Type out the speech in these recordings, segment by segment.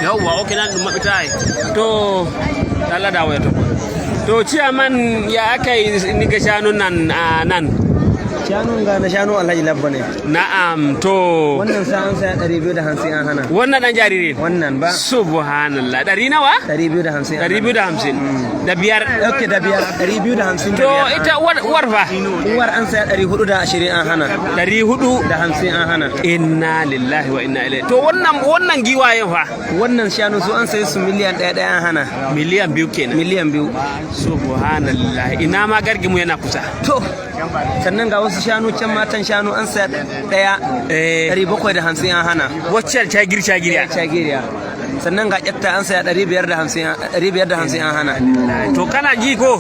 Yawwa, ok, nan ɗum maɓɓitayi to Allah dawo to. To ciyaman, ya aka yi niga shanu nan a nan? Shanun ga na shanu Alhaji Labba ne. Na'am, to. Wannan sa an saya 250, an hana. Wannan dan jaririn? Wannan ba. Subhanallah, ɗari nawa? 250. 255. Ok, da biyar, 250 To da biyar. ita uwar fa? Uwar an saya 420, an hana. 400 da hamsin, an hana. Inna lillahi wa inna ilaihi. To wannan giwayen fa? Wannan shanu su an sayi su miliyan 1 1, an hana. 2 miliyan kenan? 2 miliyan. Subhanallah, ina ma gargimu yana kusa. To sannan ga wasu shanu can, matan shanu, an saya ɗaya 750, an hana. Wacce cagir cagiriya? Cagiriya. Sannan ga kyatta, an saya 550, 550, an hana. To kana ji ko?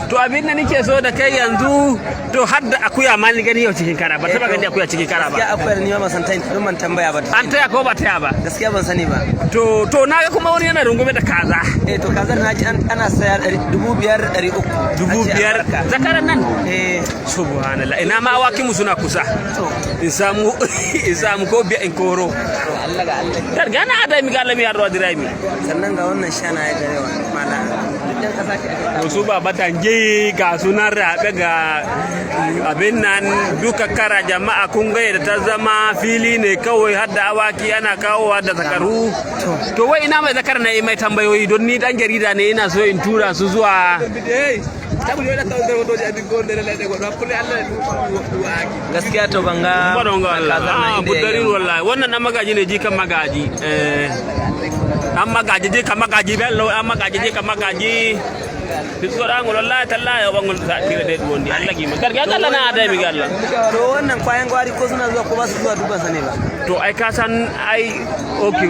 To abin da nake so da kai yanzu, to har da akuya ma ni gani yau cikin kara, ba taba gani akuya cikin kara ba. Gaskiya akuyar ni ma ban san ta don ban tambaya ba. An taya ko ba taya ba? Gaskiya ban sani ba. To na ga kuma wani yana rungume da kaza. Eh, to kazar na ji ana saya 5300. 5000 zakaran nan? Eh. Subhanallah, ina ma awakin mu suna kusa. To. In samu ko biya in koro. Allah ga Allah. Tar gana adai mi ga lami har dirami. Sannan ga wannan shana ya garewa mala duk ɗan ƙasa ce aka To su Baba Tange ga sunan rabe ga abin nan duka kara. Jama'a, kun ga yadda ta zama fili ne kawai, har da awaki ana kawowa da zakaru. To wai ina mai zakar na yi mai tambayoyi, don ni dan jarida ne, ina so in tura su zuwa. Gaskiya to ban ga Ba ga Allah. kazar nan Ah, inda yake. Budarin wallahi wannan dan magaji ne, jikan magaji. Eh, dan magaji, jikan magaji bello, dan magaji, jikan magaji. Biskora ngol wallahi tallahi o bangol sa tire de wondi Allah gima garga Allah na adai mi Allah. To wannan kwayan gwari, ko suna zuwa ko ba su zuwa, duk ban sani ba. To ai ka san ai, okay,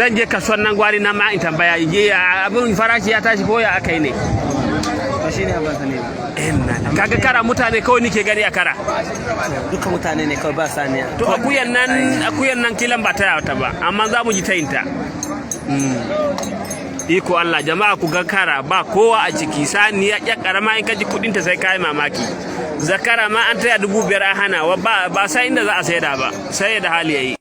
zan je kasuwan nan gwari na ma in tambaya je abin farashi ya tashi ko ya akai ne. To shine ban sani ba. Inna kaga kara mutane kawai nike gani a kara. Duka mutane ne kawai, ba saniya. To akuyan nan kilan ba ta ta ba, amma za mu ji tayinta. Iko Allah, jama'a, ku ga kara ba kowa a ciki. Saniya ya karama, in ka ji kudin ta sai kai mamaki. Zakara ma an taya 5000 an hana ba, ba sai inda za a saida ba, sai da hali yayi.